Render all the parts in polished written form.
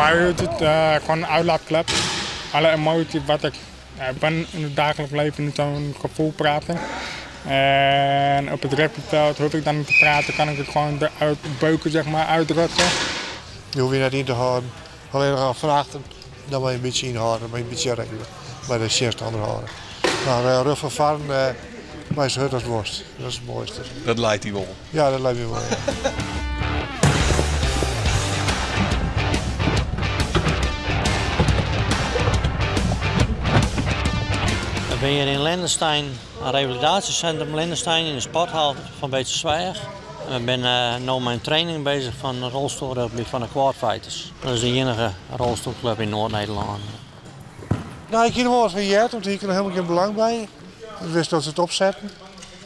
Voor mij is het gewoon een uitlaatklep. Alle emoties wat ik ik ben in het dagelijks leven niet zo'n gevoel praten. En op het rugbyveld hoef ik dan niet te praten, kan ik het gewoon eruit beuken, zeg maar, uitdrukken. Je hoeft je net in te houden. Alleen nog aan vragen, dan moet je een beetje inhouden, moet je een beetje rekenen. Bij de zeer houden. Maar rug van varen, maar is hut als worst. Dat is het mooiste. Dat lijkt hij wel. Ja, dat lijkt me wel. Ja. We zijn hier in Lyndensteyn, een revalidatiecentrum Lyndensteyn in de sporthal van Beetsterzwaag. We zijn nu met een training bezig van de rolstoelrugby van de Quadfighters. Dat is de enige rolstoelclub in Noord-Nederland. Nou, ik heb er wel eens van gehoord, want hier er helemaal geen belang bij. Ik wist dat ze het opzetten.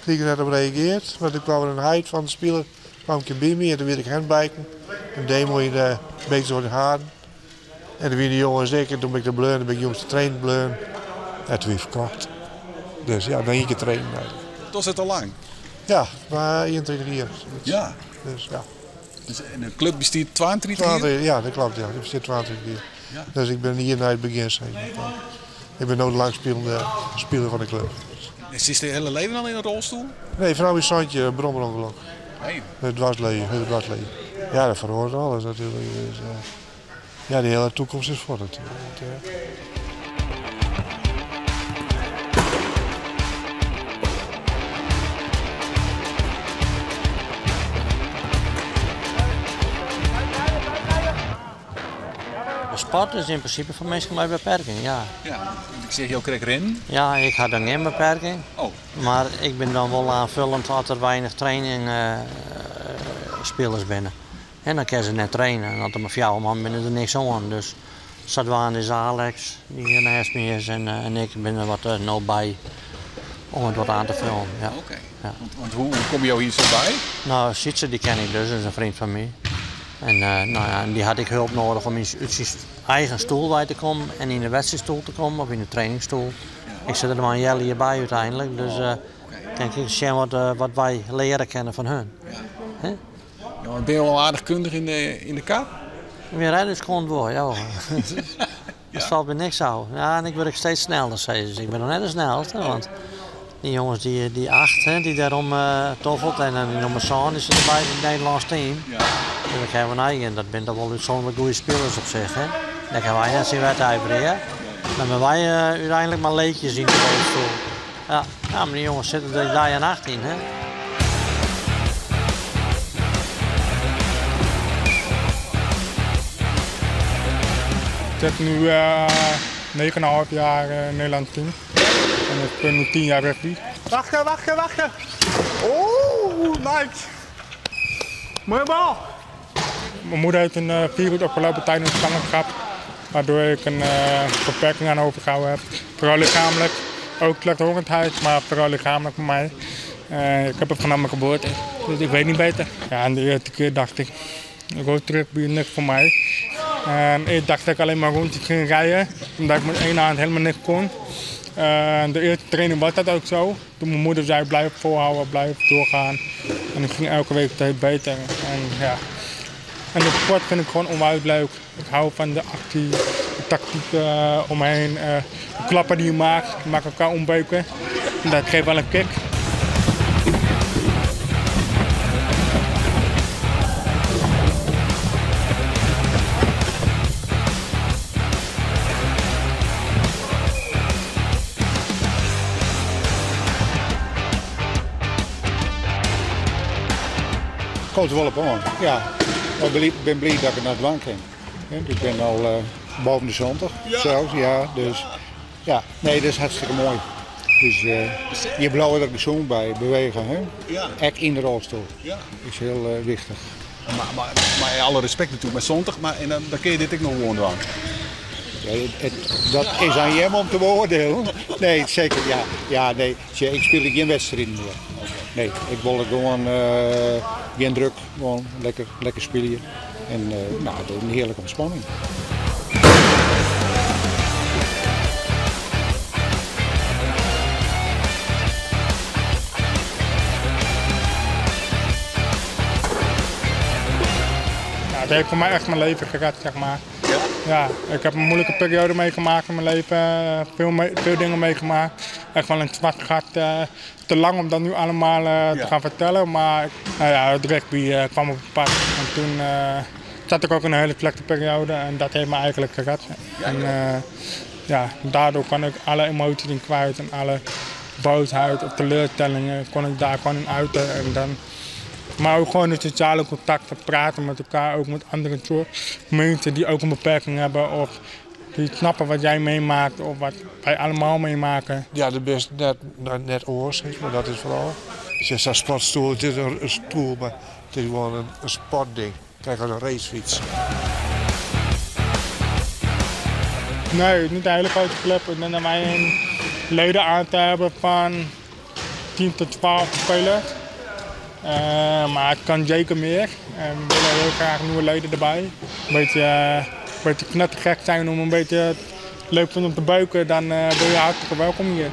Ik heb net op gereageerd, maar toen kwam er een heit van de speler, kwam ik bij me en toen werd ik handbiken. Een demo in de Beekse Haren. En toen die jongens ik en toen ben ik de bleun, toen ben ik jongens te trainen bleun. En toen weer verkocht. Dus ja, dan één keer trainen eigenlijk. Dat is het al lang? Ja, maar 21 jaar. Ja. Dus, ja. Dus, en de club bestaat 32 jaar? 32, ja, dat klopt. Ja. Die bestaat 22 jaar. Ja. Dus ik ben hier naar het begin. Zeg maar. Ik ben nooit lang spelende speler van de club. En is de hele leven al in een rolstoel? Nee, vrouw is Santje, een brommerongeluk. Nee. Het dwarsleven, het dwarsleven. Ja, dat verhoort alles natuurlijk. Dus, ja, die hele toekomst is voor natuurlijk. Sport is in principe voor mensen met beperking, ja. Ja, want ik zeg, jou krijgt rennen. Ja, ik had dan geen beperking. Oh. Maar ik ben dan wel aanvullend als er weinig training spelers binnen. En dan kunnen ze net trainen. En als er maar 4 man binnen er niks aan. Dus Sadwaan is Alex, die hier naast me is. En ik ben er wat nou bij om het wat aan te vullen. Ja. Oké. Ja. Want hoe kom je hier zo bij? Nou, Sietse die ken ik dus, dat is een vriend van mij. En die had ik hulp nodig om uit zijn eigen stoel bij te komen en in de wedstrijdstoel te komen of in de trainingsstoel. Ja. Ik zit er maar een jelle hierbij uiteindelijk, dus kan ik zien wat wij leren kennen van hun. Ja. Hè? Ja, want ben je al aardig kundig in de kar? Mijn rijders kon door, ja. Ja. Dat valt me niks aan. Ja, en ik word steeds sneller, zei ze. Dus ik ben nog net de snelste, want die jongens die 8, hè, die daarom toffelt en die nummer 7 is erbij in het Nederlands team. Ja. En dan krijgen we een eigen, dat zijn toch wel uitzonderlijk goede spelers op zich. Hè? Dan gaan wij net zien wedijveren, hè? Dan hebben wij uiteindelijk maar leedjes in de rolstoel. Ja, ja, maar die jongens zitten er daar en 18, hè? Ik zit nu 9,5 jaar in het Nederlands team. En ik ben nu 10 jaar rugby. Wachten, wachten, wachten. Oeh, nice. Mooie bal. Mijn moeder heeft een virus opgelopen tijdens een zwangerschap, waardoor ik een beperking aan overgehouden heb. Vooral lichamelijk, ook slechthorendheid, maar vooral lichamelijk voor mij. Ik heb het vanaf mijn geboorte, dus ik weet niet beter. Ja, en de eerste keer dacht ik, roadtrip is niks voor mij. En ik dacht dat ik alleen maar rondjes ging rijden, omdat ik met één hand helemaal niks kon. De eerste training was dat ook zo. Toen mijn moeder zei, blijf volhouden, blijf doorgaan. En ik ging elke week steeds beter. En, ja. En de sport vind ik gewoon onwijs leuk. Ik hou van de actie, de tactiek omheen, de klappen die je maakt, die maken elkaar ombeuken. En dat geeft wel een kick. Komt er wel op aan, ja. Ik ben blij dat ik naar het bank ging. Ik ben al boven de 70 zelfs, ja. Dus, ja, nee, dat is hartstikke mooi. Dus je blijft er gezond bij, bewegen, hè? Ja. Echt in de rolstoel. Ja. Is heel wichtig. Maar alle respect natuurlijk, maar zondag, maar, en dan kun je dit ook nog gewoon doen. Ja, dat is aan hem om te beoordelen. Nee, zeker, ja. Ja, nee, ik speel geen wedstrijden meer. Nee, ik wil het gewoon geen druk, gewoon lekker spelen. En dat is een heerlijke ontspanning. Ja, het heeft voor mij echt mijn leven gered. Ja? Ja, ik heb een moeilijke periode meegemaakt in mijn leven. Veel, veel dingen meegemaakt. Echt wel een zwart gat. Te lang om dat nu allemaal te gaan vertellen. Maar nou ja, het rugby kwam op het pad. En toen zat ik ook in een hele slechte periode. En dat heeft me eigenlijk gered. En ja, daardoor kan ik alle emoties in kwijt. En alle boosheid of teleurstellingen kon ik daar gewoon in uiten. En dan, maar ook gewoon het sociale contact, praten met elkaar, ook met andere soort mensen die ook een beperking hebben of die snappen wat jij meemaakt of wat wij allemaal meemaken. Ja, de best net, net oors, maar dat is vooral. Het is een sportstoel, het is een stoel, maar het is gewoon een sportding. Kijk als een racefiets. Nee, niet een hele grote club. Ik denk dat wij een ledenaantal hebben van 10 tot 12 spelers. Maar het kan zeker meer. En we willen heel graag nieuwe leden erbij. Een beetje knettergek zijn om een beetje leuk vinden om te beuken, dan ben je hartstikke welkom hier.